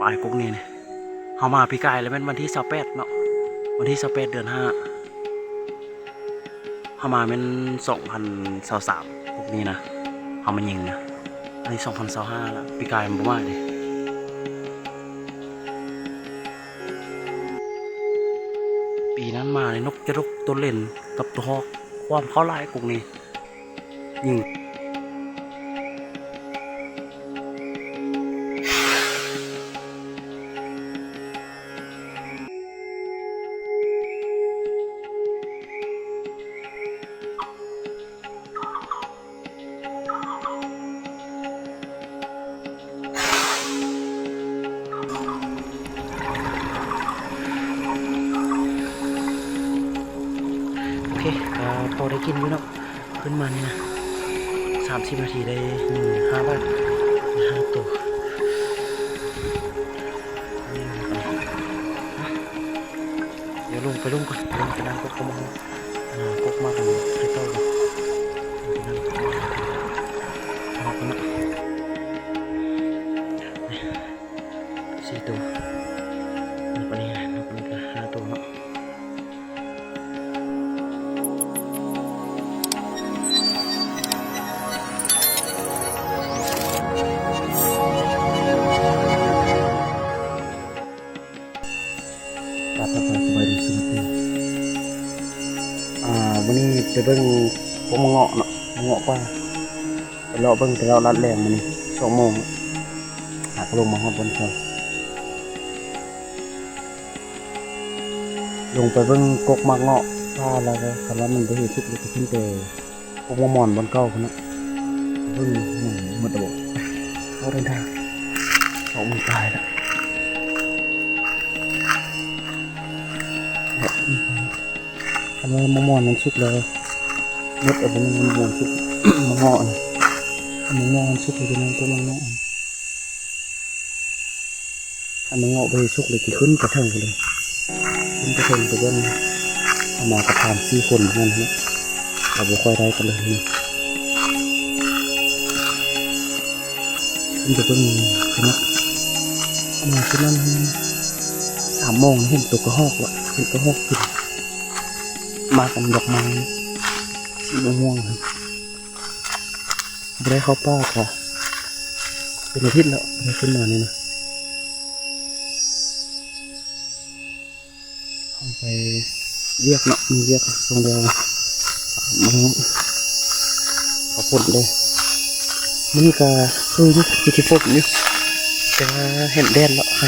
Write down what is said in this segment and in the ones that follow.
ປາຍກົກນີ້ນີ້ ເຮົາມາປີກາຍແລ້ວແມ່ນວັນທີຊາວແປດເນາະ ວັນທີຊາວແປດ ເດືອນຫ້າ ເຮົາມາແມ່ນສອງພັນຊາວສາມ ກົກນີ້ນະ ເຮົາມາຍິງນະ ອັນນີ້ສອງພັນຊາວຫ້າແລ້ວ ປີກາຍມັນບໍ່ມາເດ້. ປີນັ້ນມານີ້ ນົກຈະລຸກ ໂຕເລັນກັບໂຕຮອກ ຄວາມເຂົ້າຫຼາຍກົກນີ້ ຍິງ. ໂອເຄ ກໍພໍໄດ້ກິນຢູ່ເນາະ ຂຶ້ນມານີ້ນະ ສາມສິບນາທີໄດ້ໜຶ່ງ ຫ້າບາດ ຫ້າໂຕ. ດຽວລົງໄປລຸ່ມກ່ອນ ລົງໄປນັ່ງກົກໝາກ ອ່າ ກົກໝາກໄຂ່ເຕົ່າກ່ອນ ໄປນັ່ງ ເອົາໄປເນາະ ສີ່ໂຕ ນັບອັນນີ້ນະ ນັບອັນນີ້ກໍຫ້າໂຕເນາະ. ກາບທັກທາຍສະບາຍດີ ສະຫວັດດີ ອ່າ ມື້ນີ້ໄປເບິ່ງກົກໝາກເງາະເນາະ ໝາກເງາະປ່າ ໄປເລາະເບິ່ງແຕ່ເຊົ້າລາດແລງມື້ນີ້ ສອງໂມງ ຫາກໍລົງມາຮອດບ່ອນເກົ່າ ລົງໄປເບິ່ງກົກໝາກເງາະປ່າ ແລ້ວກໍຄັນວ່າມັນບໍ່ເຫັນສຸກ ແລ້ວກໍຂຶ້ນໄປ ກົກໝາກໝອນບ່ອນເກົ່າພຸ້ນນະ ເບິ່ງໝົດແລ້ວບໍ່ ເຂົ້າໄດ້ທາງ ສອງໂມງປາຍແລ້ວ ຄັນວ່າໝາກໝອນມັນສຸກແລ້ວ ໝົດ ເອົາໄປ ມັນບໍ່ສຸກ ໝາກເງາະ ໝາກເງາະມັນສຸກແລ້ວ ເປັນຫຍັງກໍໝາກເງາະ ອັນໝາກເງາະບໍ່ໄດ້ສຸກເລີຍ ຊິຂຶ້ນໄປເທິງພຸ້ນເລີຍ ຂຶ້ນໄປເທິງໄປເບິ່ງ ເອົາມາກັບສາມສີ່ຄົນນັ້ນນະ ກໍບໍ່ຄ່ອຍໄດ້ກັນເລີຍນີ້ ຂຶ້ນໄປເບິ່ງຂະໜາດ ເອົາມາຂຶ້ນນັ້ນ ສາມໂມງ ເຫັນຕົວກະຮອກລະ ເຫັນກະຮອກຂຶ້ນ ມາກັນດອກໄມ້ ສີມ່ວງໆ ບໍ່ໄດ້ເຂົ້າປ່າກະເປັນອາທິດແລ້ວ ບໍ່ໄດ້ຂຶ້ນມານີ້ນະ ເຮົາໄປວຽກເນາະ ມີວຽກຊ່ວງດຽວ ມື້ ເຂົາຝົນເດ້ ມື້ນີ້ກະຄືຢູ່ ຄືຊິຝົນຢູ່ ແຕ່ວ່າເຫັນແດດແລ້ວ ເອົ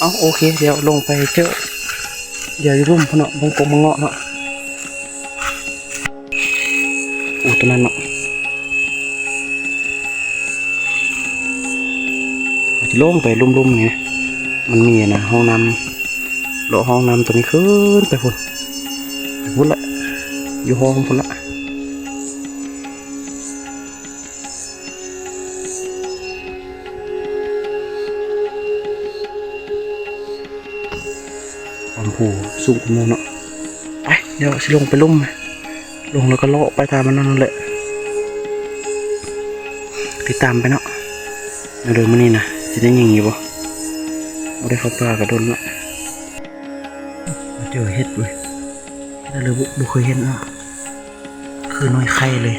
້າ ໂອເຄ ດຽວລົງໄປເຈີ ດຽວຢູ່ລຸ່ມພຸ້ນເນາະ ເບິ່ງກົກໝາກເງາະເນາະ ໂອ້ ຕົວນັ້ນເນາະ ເຮົາຊິລົງໄປລຸ່ມໆ ນີ້ ມັນມີອັນນ່າ ຮ່ອງນ້ຳ ເລາະຮ່ອງນ້ຳຕົວນີ້ຂຶ້ນໄປພຸ້ນ ໄປພຸ້ນລະ ຢູ່ຮ່ອງພຸ້ນລະ ຄວາມພູສູງກວ່າໝູ່ເນາະ ໄປ ດຽວຊິລົງໄປລຸ່ມ ລົງແລ້ວກໍເລາະໄປຕາມມັນນັ້ນແຫຼະ ຕິດຕາມໄປເນາະ ເດີ ມື້ນີ້ນະ ຊິໄດ້ຍິງຢູ່ບໍ່ ບໍ່ໄດ້ເຂົ້າປ່າກະດົນລະ ມາເຈີເຫັດເວີຍ ເຫັດ ຫຼືບໍ່ ບໍ່ເຄີຍເຫັນເນາະ ຄືໜ່ວຍໄຂ່ເລີຍ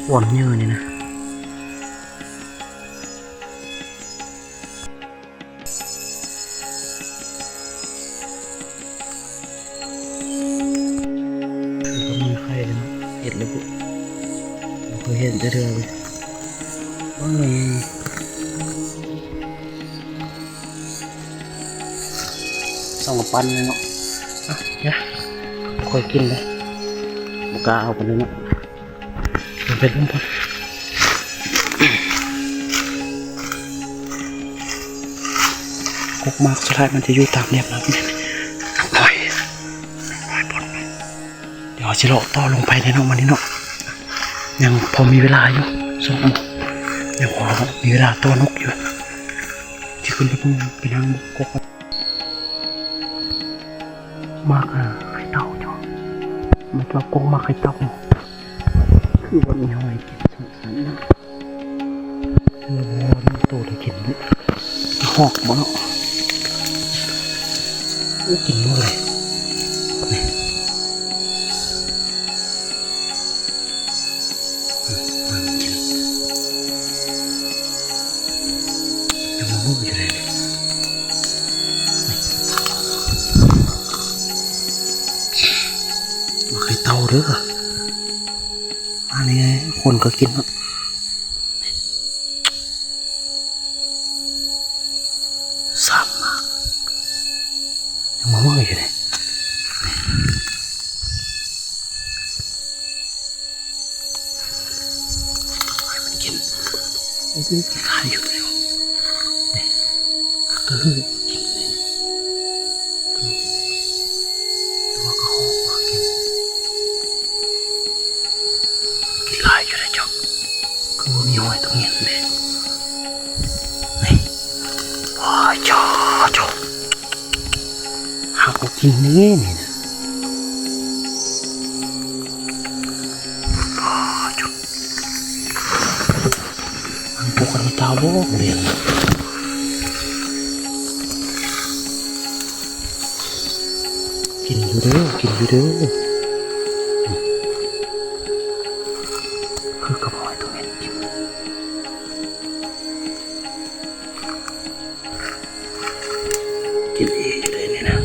ຄວາມເຫຍື້ອນີ້ນະ. ຄືກຳລັງໄຂ່ເລີຍເນາະ ເຫັດແລ້ວບໍ່ ບໍ່ເຄີຍເຫັນຈັກເທື່ອເລີຍ ເບິ່ງແນ່ ສ່ອງກຳປັ້ນເລີຍເນາະ ອ່ະ ຢ່າ ບໍ່ຄ່ອຍກິນເລີຍ ບໍ່ກ້າເອົາປານໃດເນາະ. ເປັນລົມພຸ້ນ ກົກໝາກ ສ່ວນຫຼາຍມັນຈະຢູ່ຕາມແນວນ້ຳນີ້ ໜ້ອຍ ໜ້ອຍບ່ອນ ດຽວເຮົາຊິເລາະຕໍ່ລົງໄປເດ້ເນາະ ມື້ນີ້ເນາະ ຍັງພໍມີເວລາຢູ່ ສອງໂມງ ຍັງພໍມີເວລາຕໍ່ນົກຢູ່ ຊິຂຶ້ນໄປເບິ່ງ ໄປນັ່ງເບິ່ງກົກ ໝາກໄຂ່ເຕົ່າຢູ່ ມັນຈະກົກໝາກໄຂ່ເຕົ່າ. ຄືວ່າມີຫອຍກິນສອງສາມໜ້າ ຄືວ່າມີໂຕໄດ້ກິນເນາະ ຮອກບໍ່ເນາະ ໂອ້ ກິນໝົດເລີຍ ນີ້ ຍັງມາເບິ່ງຢູ່ເດ້ ນີ້ ໝາກໄຂ່ເຕົ່າເດີ ອັນນີ້ຄົນກໍກິນເນາະ ຊ້ຳມາກ ຍັງມາເບິ່ງຢູ່ເດ້ ໃຫ້ມັນກິນ ໂອ້ໂຫ ກິນຫຼາຍຢູ່ເດ້ ນີ້ ກະເລີຍກິນເດ້ ແຕ່ວ່າກໍຮອກມາກິນ ກິນຫຼາຍຢູ່ເດ້ເຈົ້າ ຄືວ່າມີຫອຍຕົງເຫັນເດ້ ນີ້ ວ້າ ຈ້າ ຈ້າ ຫາບໍ່ກິນເດ້ນີ້ນະ ວ້າ ຈ້າ ມັນປົກກະຕິຕາບໍ່ເດ້ ກິນຢູ່ເດີ ກິນຢູ່ເດີ ຄືກັບຫອຍຕົງເຫັນກິນ ກິນອີກຢູ່ເດ້ນີ້ນະ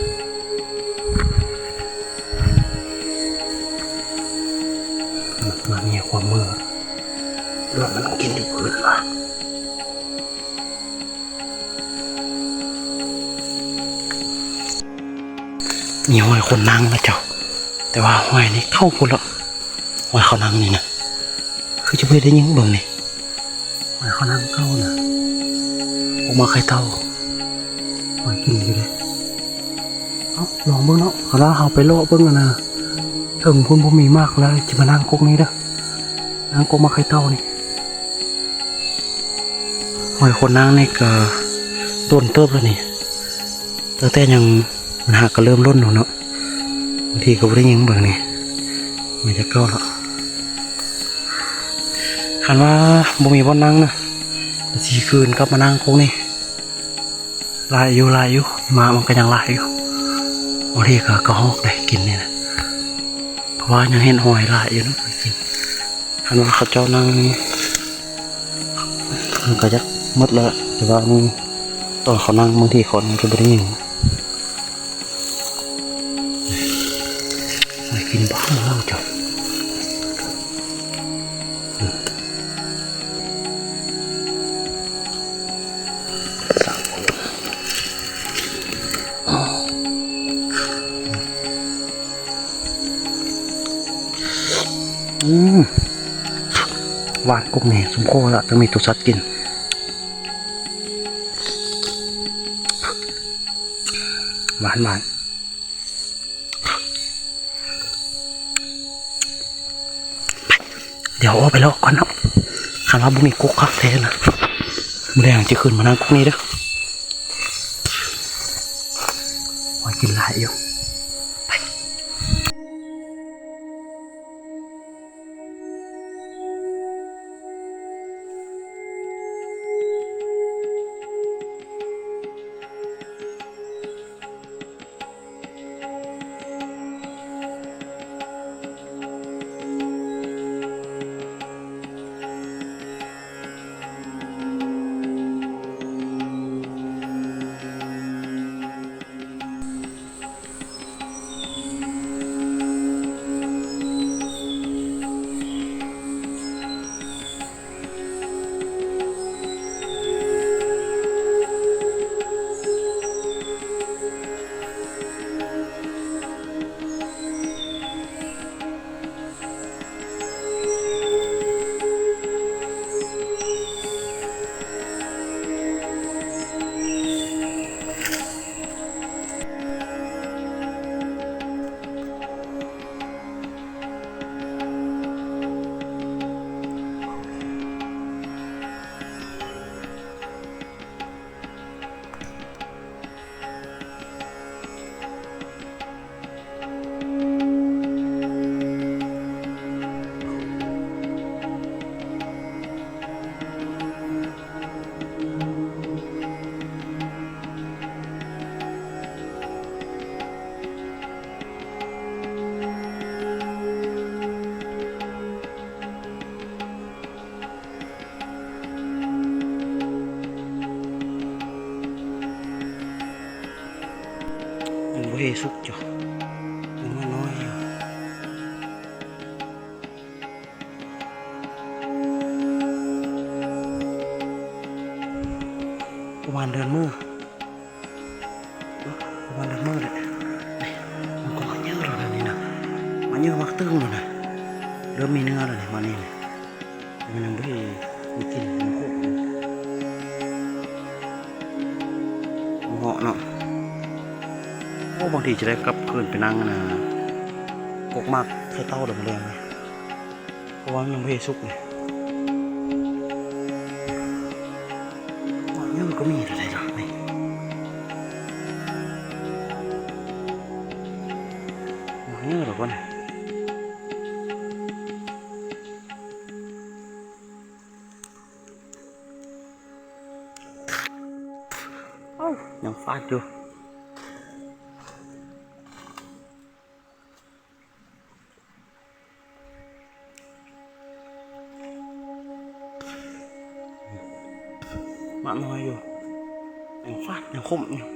ມັນມີຄວາມມືດ ແລ້ວມັນກິນຢູ່ພື້ນວ່າ ມີຫອຍຄົນນັ່ງນະເຈົ້າ ແຕ່ວ່າຫອຍນີ້ເຂົ້າພຸ້ນລະ ຫອຍເຂົານັ່ງນີ້ນະ ຄືຈະບໍ່ໄດ້ຍິງເບິ່ງນີ້ ຫອຍເຂົານັ່ງເຂົ້ານະ ອອກມາໄຂ່ເຕົ່າ ຫອຍກິນຢູ່ເດ້ ເອົ້າ ລອງເບິ່ງເນາະ ຄັນວ່າເຮົາໄປເລາະເບິ່ງຫັ້ນນະ ເທິງພຸ້ນບໍ່ມີໝາກແລ້ວ ຊິມານັ່ງກົກນີ້ເດີ ນັ່ງກົກໝາກໄຂ່ເຕົ່ານີ້. ຫອຍໂຄນນາງນີ້ກໍດົນເຕີບແລ້ວນີ້ ຕັ້ງແຕ່ຍັງ ມັນຫາກະເລີ່ມຫຼົ່ນຢູ່ເນາະ ບາງທີກໍບໍ່ໄດ້ຍິງເບິ່ງນີ້ ມັນຈະເກົ່າລະ ຄັນວ່າບໍ່ມີບ່ອນນັ່ງນະ ກໍຊິຄືນກັບມານັ່ງກົກນີ້ ຫຼາຍຢູ່ ຫຼາຍຢູ່ ໝາກມັນກໍຍັງຫຼາຍຢູ່ ບາງທີກໍ ກໍຮອກໄດ້ກິນນີ້ນະ ເພາະວ່າຍັງເຫັນຫອຍຫຼາຍຢູ່ເນາະ ກິນ. ຄັນວ່າເຂົາເຈົ້ານັ່ງ ມັນກໍຢາກໝົດແລ້ວ ແຕ່ວ່ານີ້ ຕອນເຂົານັ່ງ ບາງທີເຂົາຍັງຈະບໍ່ໄດ້ຍິງ ໄດ້ກິນບໍ່ເຮົາເຈົ້າ ອືມ ຫວານກົກນີ້ສົມຄວນລະ ຕ້ອງມີໂຕສັດກິນ ຫວານໆ. ດຽວອອກໄປເລາະກ່ອນເນາະ ຄັນວ່າບໍ່ມີກົກຄັກແທ້ນະ ມື້ແລງຈະຂຶ້ນມານັ່ງກົກນີ້ເດີ ຫອຍກິນຫຼາຍຢູ່. ອ ເພສຸກຈ້ະ ຍັງມານ້ອຍຢູ່ ປະມານເດືອນມື ປະມານເດືອນມືແຫຼະ. ມັນກໍມາເຍີະແລ້ວນະນີ້ນະ ມາເຍີະມັກຕຶງແລ້ວນະ ເລີ່ມມີເນື້ອແລ້ວນີ້ ມານີ້ນະ. ມັນຍັງບໍ່ໄດ້ກິນ ມັນໂຄກເງາະເນາະ. ໂອ້ ບາງທີຈະໄດ້ກັບຄືນໄປນັ່ງອັນນ່າ ກົກໝາກໃສ່ເຕົາດອກມະແລງ ເພາະວ່າມັນຍັງບໍ່ເຮັດສຸກນີ້. ໝາກເຫຍື້ອກໍມີແລ້ວເດລະນີ້ ໝາກເຫຍື້ອດອກກ່ອນ. ເອົ້າ ຍັງຟາດຢູ່ ໝາກນ້ອຍຢູ່ ຍັງຟາດ ຍັງຂົມຢູ່.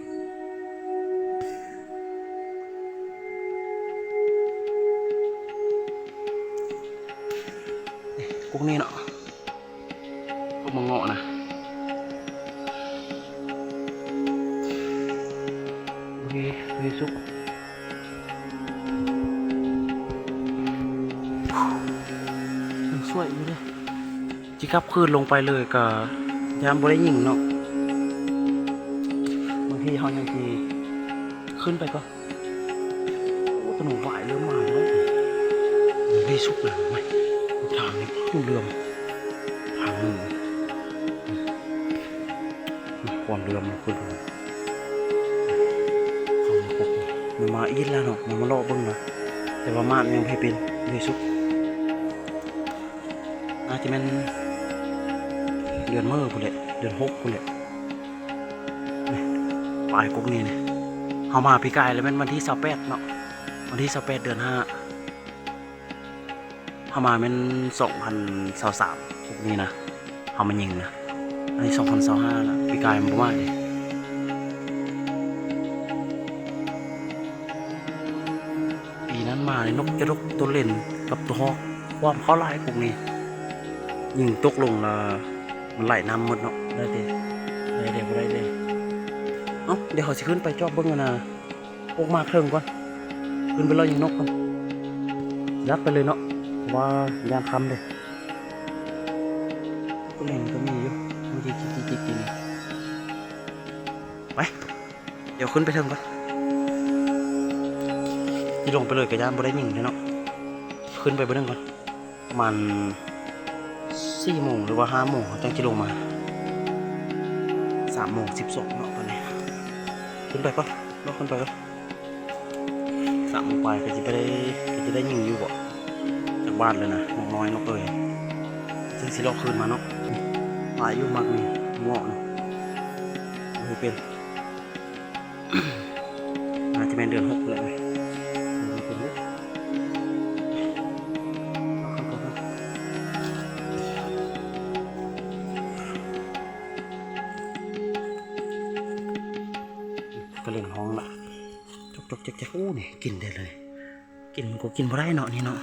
ກົກນີ້ເນາະ ກົກໝາກເງາະນະ ໂອເຄ ເພສຸກ ຍັງສວຍຢູ່ເດ້. ຊິກັບຄືນລົງໄປເລີຍກໍຢ້ານບໍ່ໄດ້ຍິງເນາະ ບາງທີເຮົາຍັງຊິຂຶ້ນໄປກ່ອນ. ໂອ້ ຕະໜູຫວາຍເລີ່ມມາແລ້ວ ເພສຸກນະ ທາງນີ້ເຫຼື່ອມ ທາງນີ້ ຄວາມເຫຼື່ອມຂຶ້ນ ມັນມາອີກແລ້ວເນາະ ມັນມາເລາະເບິ່ງນະ ແຕ່ວ່າມາດຍັງບໍ່ເປັນ ເພສຸກ. ອາດຈະແມ່ນເດືອນເມີພຸ້ນແຫຼະ ເດືອນຫົກພຸ້ນແຫຼະ. ນີ້ ປາຍກົກນີ້ນີ້ ເຮົາມາປີກາຍແລ້ວແມ່ນວັນທີຊາວແປດເນາະ ວັນທີຊາວແປດເດືອນຫ້າ ເຮົາມາແມ່ນສອງພັນຊາວສາມ ກົກນີ້ນະ ເຮົາມາຍິງນະ ອັນນີ້ສອງພັນຊາວຫ້າລະ ປີກາຍມັນບໍ່ມາເດ້. ປີນັ້ນມານີ້ນົກຈະດົກ ໂຕເລັນກັບໂຕຮອກ ຄວາມເຂົ້າຫຼາຍພວກນີ້ ຍິງຕົກລົງລະມັນໄຫຼນ້ຳໝົດເນາະ ໄດ້ແຕ່ ໄດ້ແຕ່ບໍ່ໄດ້ເດ້. ເອົ້າ ດຽວເຮົາຊິຂຶ້ນໄປຈອບເບິ່ງອັນນ່າ ກົກໝາກເທິງກ່ອນ ຂຶ້ນໄປເລາະຍິງນົກກ່ອນ ລັດໄປເລີຍເນາະ ເພາະວ່າຢ້ານຄ່ຳເດ້. ໂຕເລັນກໍມີຢູ່ ມັນຈິກໆໆໆ ໄປ. ດຽວຂຶ້ນໄປເທິງກ່ອນ ຊິລົງໄປເລີຍກໍຢ້ານບໍ່ໄດ້ຍິງເດ້ເນາະ ຂຶ້ນໄປເບິ່ງກ່ອນ ປະມານສີ່ໂມງ ຫຼືວ່າຫ້າໂມງ ເຮົາຈັ່ງຊິລົງມາ ສາມໂມງສິບສອງເນາະ ຕອນນີ້ ຂຶ້ນໄປກ່ອນ ເລາະຂຶ້ນໄປກ່ອນ ສາມໂມງປາຍ ກໍຊິໄປໄດ້ ກໍຊິໄດ້ຍິງຢູ່ບໍ ຈັກບາດແລ້ວນະ ນົກນ້ອຍ ນົກເອີຍ ຈຶ່ງຊິເລາະຄືນມາເນາະ. ຫຼາຍຢູ່ໝາກນີ້ ເງາະນີ້ ເຮັດເປັນ ໜ້າຈະແມ່ນເດືອນຫົກແຫຼະ ເດືອນຫົກ ເດືອນຫົກ ກະເລັນຮ້ອງລະ ຈົກໆແຈກໆ. ໂອ້ ນີ້ກິນໄດ້ເລີຍ ກິນມັນກໍກິນບໍ່ໄດ້ເນາະ ນີ້ເນາະ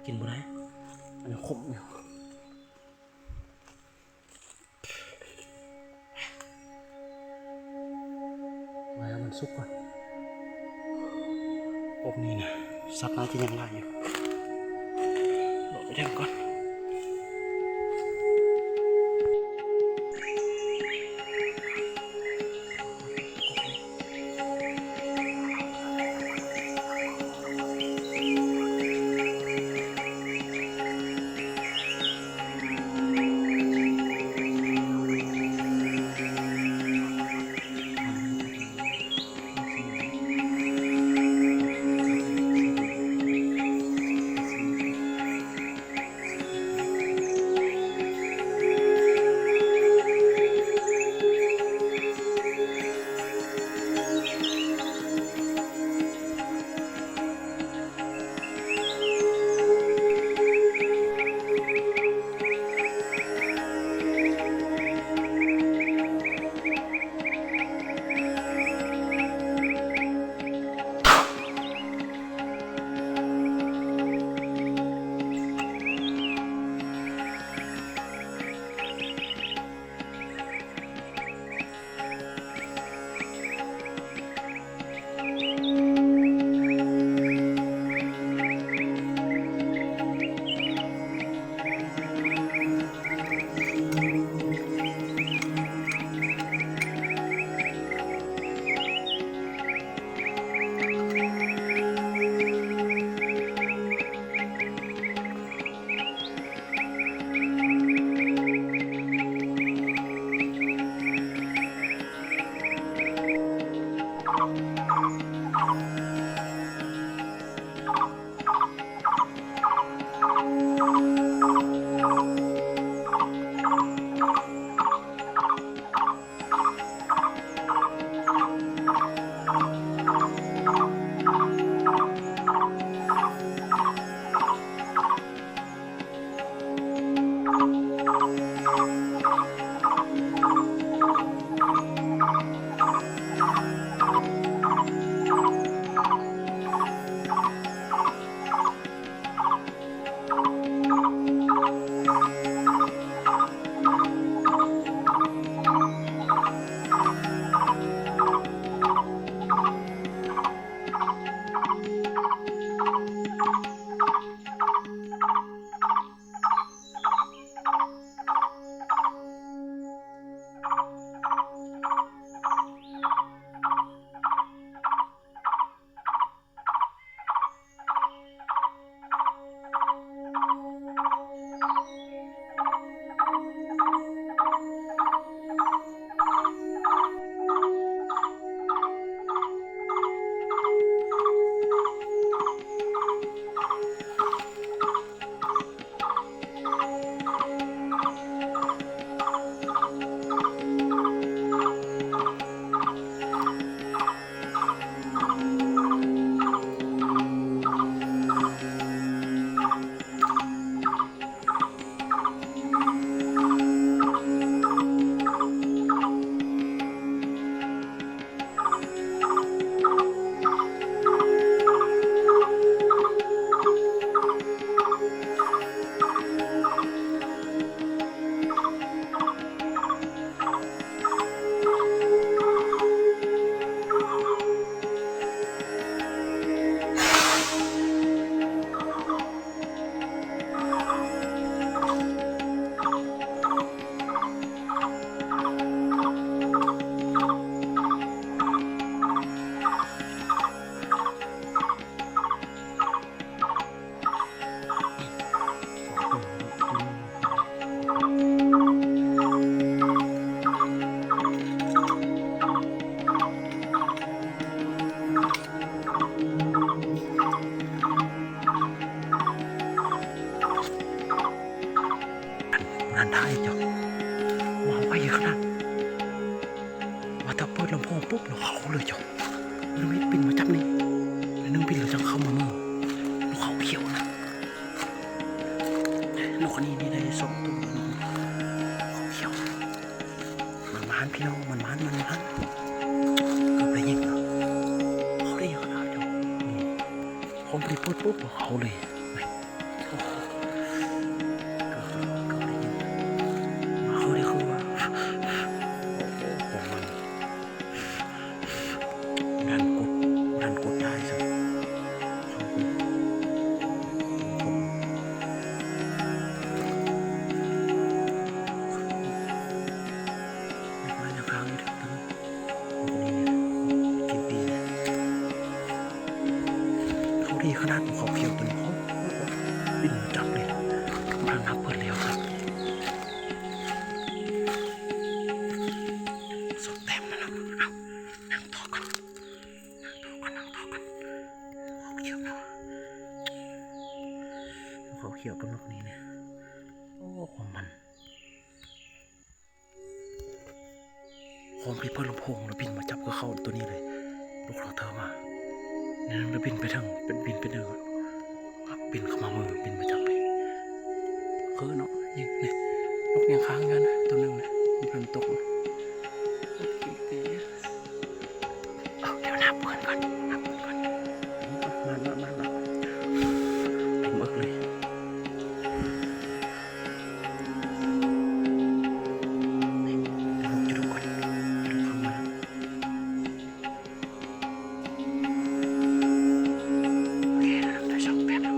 ກິນບໍ່ໄດ້ ມັນຂົມຢູ່. ໄວ້ໃຫ້ມັນສຸກກ່ອນ ພວກນີ້ນະ ສັດໜ້າຈະຍັງຫຼາຍຢູ່ ເລາະໄປເທິງກ່ອນ. ໂ ອັນທ້າຍເຈົ້າ ມາໄວຂະໜາດ ວ່າຖ້າເປີດລຳໂພງປຸບແລ້ວເຂົ້າເລີຍເຈົ້າ. ໜຶ່ງບິນມາຈັບນີ້ ໜຶ່ງບິນແລ້ວຈັ່ງເຂົ້າມາເມືອງ. ນົກເຂົາຂຽວນະ ນົກອັນນີ້ນີ້ໄດ້ສອງໂຕ ນົກເຂົາຂຽວ. ມັນມານພີ່ນ້ອງ ມັນມານ ມັນມານ. ເກືອບໄດ້ຍິງເນາະ ເຂົ້າໄດ້ຂະໜາດເຈົ້າ. ນີ້ ພໍໄດ້ເປີດປຸບເຂົ້າເລີຍ. ໂອ້ໂຫ ເກືອບ ເກືອບໄດ້ຍິງ ມາເຂົ້າໄດ້ຄືວ່າ ໂອ້ໂຫ ຂອງມັນ ບໍ່ທັນກົດ ບໍ່ທັນກົດໄດ້ຊ້ຳ. ເຂົ້າໄປ ໂອ້ໂຫ ມາຢ່າງຂ້າງນີ້ເດີ້. ໂອ້ໂຫ ກິນຕີນ ເຂົ້າດີຂະໜາດ ເຂົ້າຂຽວຕົວນີ້ ໂອ້ໂຫ ບິນມາຈັບເລີຍ. ທາງນັບເພິ່ນແລ້ວຄັບ ສອງແຕ້ມແລ້ວເນາະ. ເອົາ ນັ່ງຕໍ່ກ່ອນ ນັ່ງຕໍ່ກ່ອນ ນັ່ງຕໍ່ກ່ອນ. ເຂົ້າຂຽວເນາະ ເຂົ້າຂຽວກັບນົກນີ້ນະ. ໂອ້ ຂອງມັນ ໂຮມໄປເປີດລຳໂພງແລ້ວບິນມາຈັບຄືເຂົ້າໂຕນີ້ເລີຍ. ລູກນ້ອງເທີມາ ແນວນັ້ນລະບິນໄປທາງ ບິນໄປເໜືອ ບິນເຂົ້າມາເມືອງ ບິນມາຈັບເລີຍ. ຄືເນາະ ຍິງນີ້ ນົກຍັງຄ້າງຢູ່ຫັ້ນນະ ໂຕໜຶ່ງນະ ມັນຕົກ. ເອົາ ດຽວນັບເພິ່ນກ່ອນ ນັບເພິ່ນກ່ອນ. ມາ ມາ ມາ ມາ ເຕັມເອິກເລີຍ. ໂອເຄ ໄດ້ສອງແຕ້ມແລ້ວ.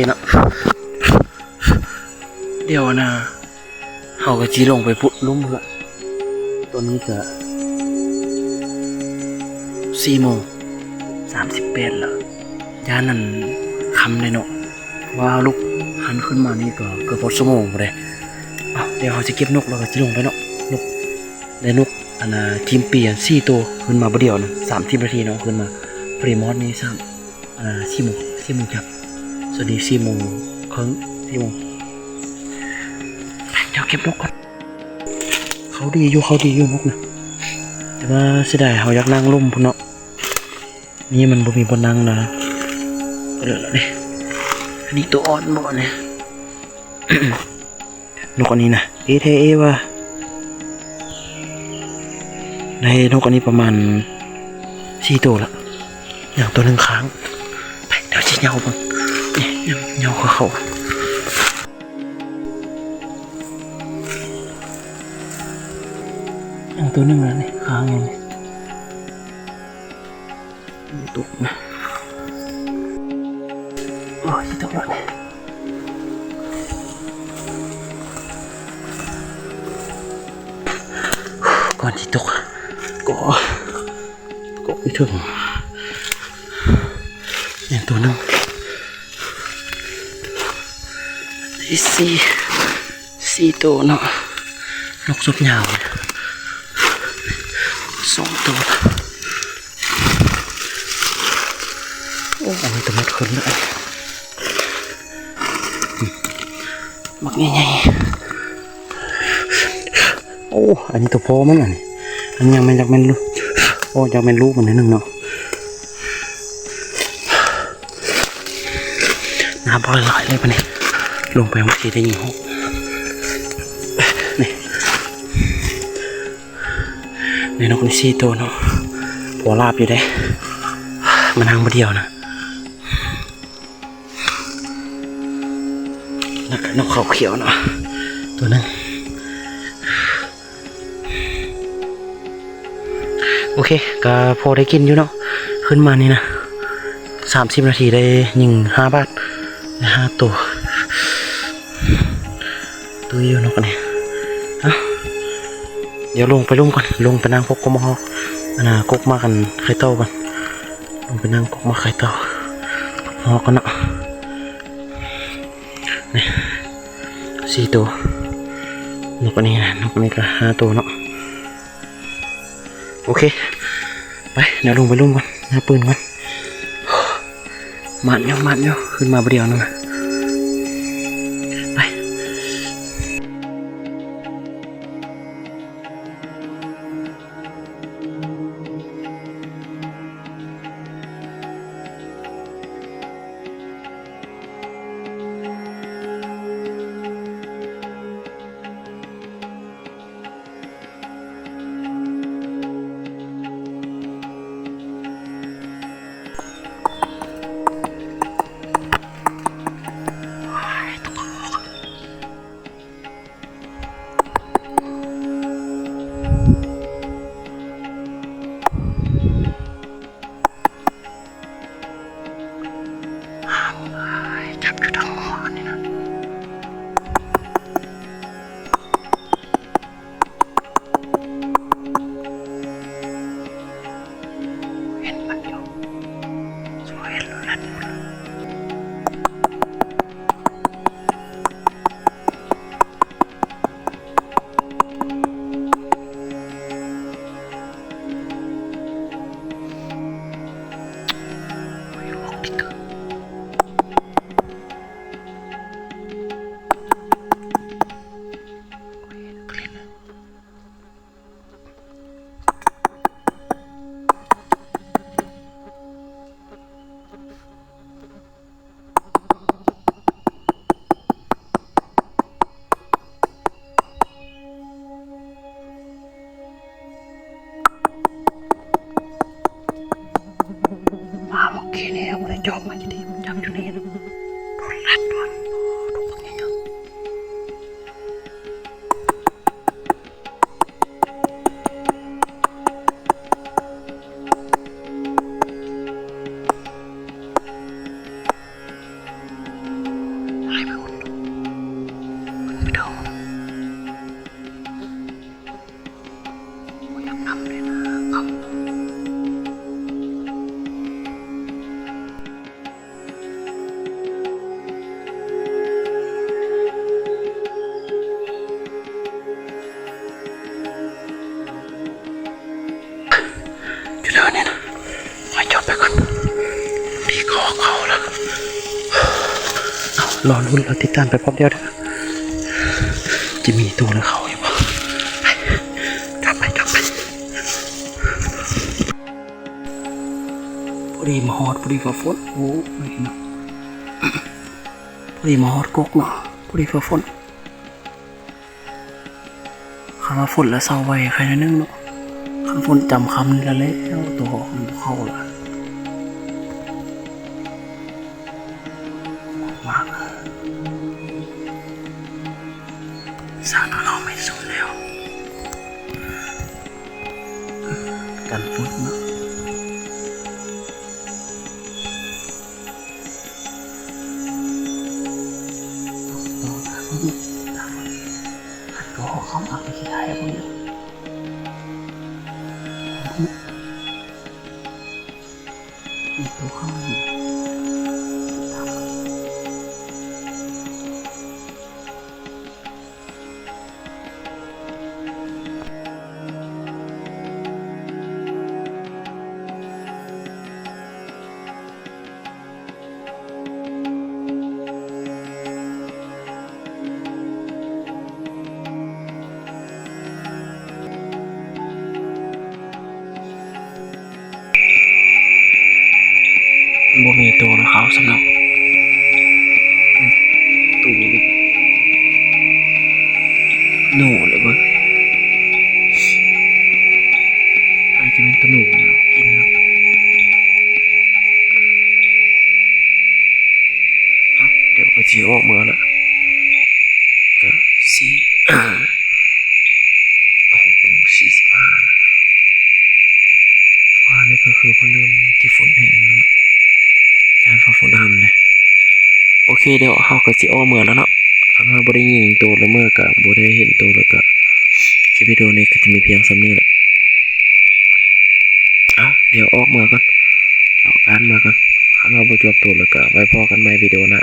ເນາະ ດຽວນະ ເຮົາກໍຊິລົງໄປພຸ້ນລຸ່ມເພື່ອ ຕອນນີ້ກໍສີ່ໂມງສາມສິບແປດແລ້ວ ຢ້ານນັ້ນຄ່ຳເດ້ເນາະ ວ່າລຸກຫັນຂຶ້ນມານີ້ກໍເກືອບຮອດຊົ່ວໂມງພຸ້ນເດ້. ເອົ້າ ດຽວເຮົາຊິເກັບນົກ ແລ້ວກໍຊິລົງໄປເນາະ. ນົກ ໄດ້ນົກ ອັນນ່າ ທີມປີອັນສີ່ໂຕ ຂຶ້ນມາບໍ່ດຽວນະ ສາມສິບນາທີເນາະ ຂຶ້ນມາ ພໍດີມາຮອດນີ້ຊ້ຳ ອ່າ ສີ່ໂມງ ສີ່ໂມງຈັບ ສະດີ ສີ່ໂມງເຄິ່ງ ສີ່ໂມງ. ໄປ ດຽວເກັບນົກກ່ອນ. ເຂົ້າດີຢູ່ ເຂົ້າດີຢູ່ນົກນະ ແຕ່ວ່າເສຍດາຍ ເຮົາຢາກນັ່ງລຸ່ມພຸ້ນເນາະ ນີ້ມັນບໍ່ມີບ່ອນນັ່ງນະ ເລີຍລະເດ້. ອັນນີ້ໂຕອ່ອນບໍ່ນີ້? ນົກອັນນີ້ນະ ເອແທ້ເອວ່າ ໄດ້ນົກອັນນີ້ປະມານສີ່ໂຕລະ ຍັງໂຕໜຶ່ງຄ້າງ. ໄປ ດຽວຊິເຍົາເບິ່ງ ນີ້ ຍັງເຍົາເຂົ້າ ຍັງໂຕໜຶ່ງລະນີ້ ຄ້າງຢູ່ນີ້. ຕົກນະ ໂອ້ຍ ຕົກແລ້ວ ກ່ອນຊິຕົກ ກໍ ກໍໄປເຖິງ ຍັງໂຕໜຶ່ງ ສີ່ ສີ່ໂຕເນາະ ນົກສຸດຍາວ ສອງໂຕ. ໂອ້ ອັນນີ້ຕົວມັນຂຶ້ນແລ້ວ ບັກໃຫຍ່ໆ. ໂອ້ ອັນນີ້ຕົວພໍ່ມັນ ອັນນີ້ ອັນນີ້ຍັງແມ່ນ ຈັກແມ່ນລູກ ໂອ້ ຈັກແມ່ນລູກມັນໜ້ອຍໜຶ່ງເນາະ. ນ້ຳບໍ່ຫຼາຍເລີຍບາດນີ້ ລົງໄປເມື່ອກີ້ໄດ້ຍິງຫົກ ນີ້ ນີ້ນົກນີ້ສີ່ໂຕເນາະ ຜົວລາບຢູ່ເດ້ ມານັ່ງຜູ້ດຽວນະ. ແລ້ວກໍນົກເຂົາຂຽວເນາະ ໂຕໜຶ່ງ. ໂອເຄ ກໍພໍໄດ້ກິນຢູ່ເນາະ ຂຶ້ນມານີ້ນະ ສາມສິບນາທີໄດ້ຍິງຫ້າບາດ ໄດ້ຫ້າໂຕ. ຕຸ້ຍຢູ່ນົກອັນນີ້ ເອົ້າ ດຽວລົງໄປລຸ່ມກ່ອນ ລົງໄປນັ່ງພວກກົກໝາກ ອັນນ່າ ກົກໝາກ ອັນໄຂ່ເຕົ້າກ່ອນ ລົງໄປນັ່ງກົກໝາກໄຂ່ເຕົ້າ ຮອກກ່ອນເນາະ. ນີ້ ສີ່ໂຕ ນົກອັນນີ້ນະ ນົກອັນນີ້ກໍຫ້າໂຕເນາະ. ໂອເຄ ໄປ ດຽວລົງໄປລຸ່ມກ່ອນ ຫາປືນກ່ອນ. ໝານຢູ່ ໝານຢູ່ ຂຶ້ນມາຜູ້ດຽວນັ້ນນະ ໄປ. ຈັບຢູ່ທາງຫົວນີ້ນະ ເຫັນມັນຢູ່ ເຫັນແລ້ວ. ມາເມື່ອກີ້ນີ້ບໍ່ໄດ້ຈອບມັນດີ ມັນຈັບຢູ່ນີ້ ໂດນລັດໂດນ ໂດນບັກໃຫຍ່. ດອກ ບໍ່ຢາກນຳເລີຍນະ ເຂົາ ຢູ່ເດີນີ້ນະ ຂ້ອຍຈອດໄປກ່ອນ ດີກໍເຂົ້າລະ ເອົາ ລໍລຸ້ນ ລໍຕິດຕາມໄປພ້ອມດຽວເດີ ຈະມີໂຕ ຫຼື ເຂົ້າຢູ່ບໍ່ ໄປ ກັບໄປ ກັບໄປ ພໍດີມາຮອດ ພໍດີຟ້າຝົນ ໂອ້ຍເນາະ ພໍດີມາຮອດກົກເນາະ ພໍດີຟ້າຝົນ ຄັນວ່າຝົນລະເຊົາໄວໄຄໜ້ອຍໜຶ່ງເນາະ ຄັນຝົນຈຳຄ່ຳນີ້ລະແລ້ວ ໂຕມັນບໍ່ເຂົ້າລະ ມາ ສາກກໍເຂົ້າໄມ່ສຸມແລ້ວ ກັນຝົນເນາະ ໂຕນະ ໂຕນະ ຄັນກໍເຂົ້າມາກໍຊິໄດ້ເບິ່ງເດີ ໂຕເຂົ້າຢູ່ ຕາມ ບໍ່ມີໂຕນະ ຂາວສ່ຳເນາະ ໂຕໜູ ໜູເລີຍເບິ່ງ ອາດຈະແມ່ນໂຕໜູນະ ກິນເນາະ ເອົາ ດຽວກໍຊິອອກເມືອລະ ກະສີ່ ຫົກໂມງສີ່ສິບຫ້າລະ ຟ້ານີ້ກໍຄືວ່າເລີ່ມຊິຝົນແຮງແລ້ວເນາະ ຢ້ານຟ້າຝົນອຳເດ້ ໂອເຄ ດຽວເຮົາກໍຊິອອກເມືອລະເນາະ ຄັນວ່າບໍ່ໄດ້ຍິງໂຕລະເມີ ກະບໍ່ໄດ້ເຫັນໂຕລະກະ ຄລິບວິດີໂອນີ້ກໍຈະມີພຽງສ່ຳນີ້ແຫຼະ ເອົາ ດຽວອອກເມືອກ່ອນ ເລາະການເມືອກ່ອນ ຄັນວ່າບໍ່ຈວບໂຕລະກະໄວ້ພໍ້ກັນໃໝ່ວິດີໂອໜ້າ